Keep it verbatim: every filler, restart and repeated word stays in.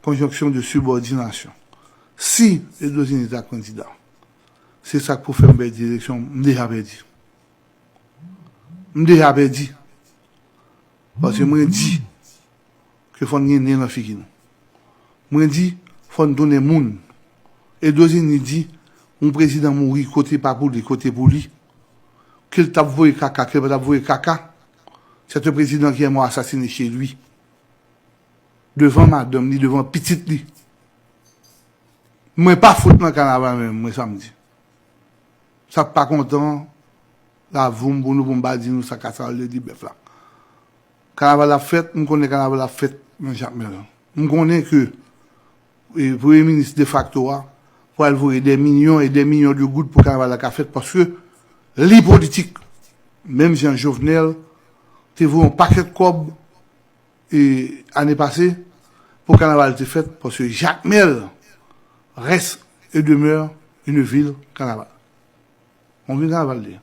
Conjonction de subordination. Si Edouard Zini ta kandida, se sa k pou fè m pèdi eleksyon, m deja pèdi. M deja pèdi. Paske mwen di ke fò n gen nen nan figi nou. Mwen di, fò n tounen moun. Edouard Zini di, yon prezidan mouri, kote pa pou li, kote pou li. Ke l t ap voye kaka, ke l pa t ap voye kaka, c'est un président qui est mort assassiné chez lui. Devan madanm li, devan pitit li. Mwen pa fout nan kanaval menm, mwen sa m di. Sa pa kontan, la voum pou nou, pou m pa di nou sa kanaval de Libèf la. Kanaval ap fèt, m konnen kanaval ap fèt nan Jakmèl. M konnen ke e, premye minis defakto a pral voye des millions et des millions de goud pou kanaval la ka fèt paske li politik. Menm jan Jovenel te voye yon pakèt kòb e, ane pase pou kanaval te fèt paske Jakmèl reste et demeure une ville kanaval. Yon vil kanaval li ye.